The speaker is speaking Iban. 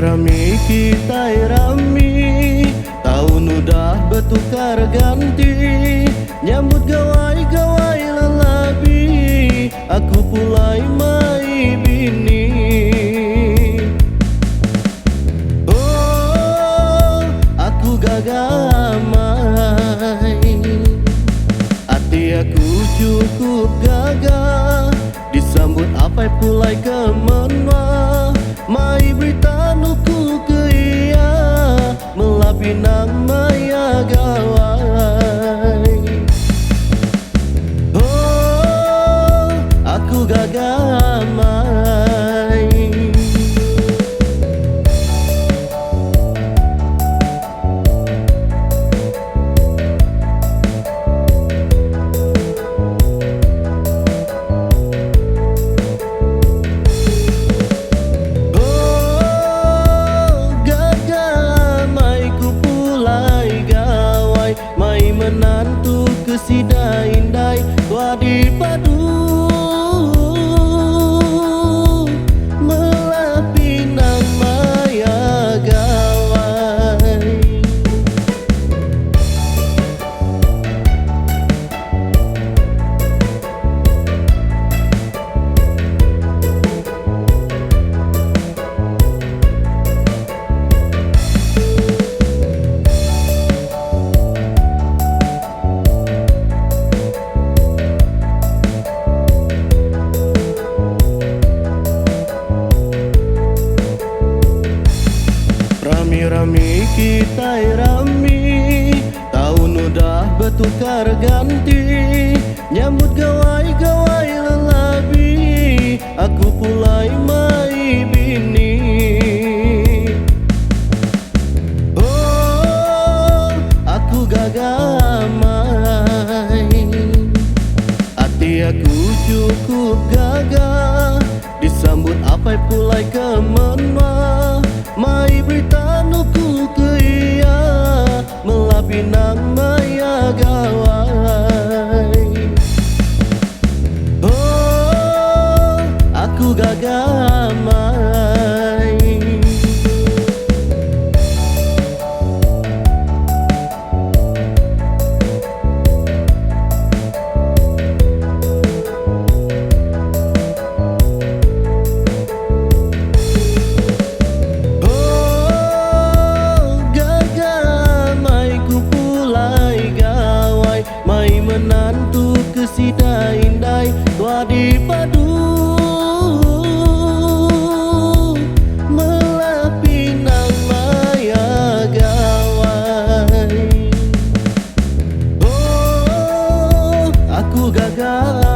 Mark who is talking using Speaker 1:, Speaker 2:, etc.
Speaker 1: Rami-rami kitai rami Taun udah betukar ganti Nyambut gawai-gawai lelabi Aku pulai mai bini Oh aku gaga amai Ati aku chukup gaga Disambut apai pulai ke menua Mai berita nuku ke iya Mela pinang maya gawai Oh aku gaga amai. Oh gaga amai ku pulai gawai Mai menantu ke sida indai tua dipadu Melah pinang maya gawai. Rami-rami kitai rami Taun udah betukar ganti Nyambut gawai-gawai lelabi Aku pulai mai bini Oh aku gaga amai Ati aku chukup gaga Disambut apai pulai ke menua Mai berita nuku ke iya Mela pinang maya gawai Oh aku gaga amai. Oh gaga amai ku pulai gawai Mai menantu ke sida indai tua dipadu Melah pinang maya gawai Oh aku gaga.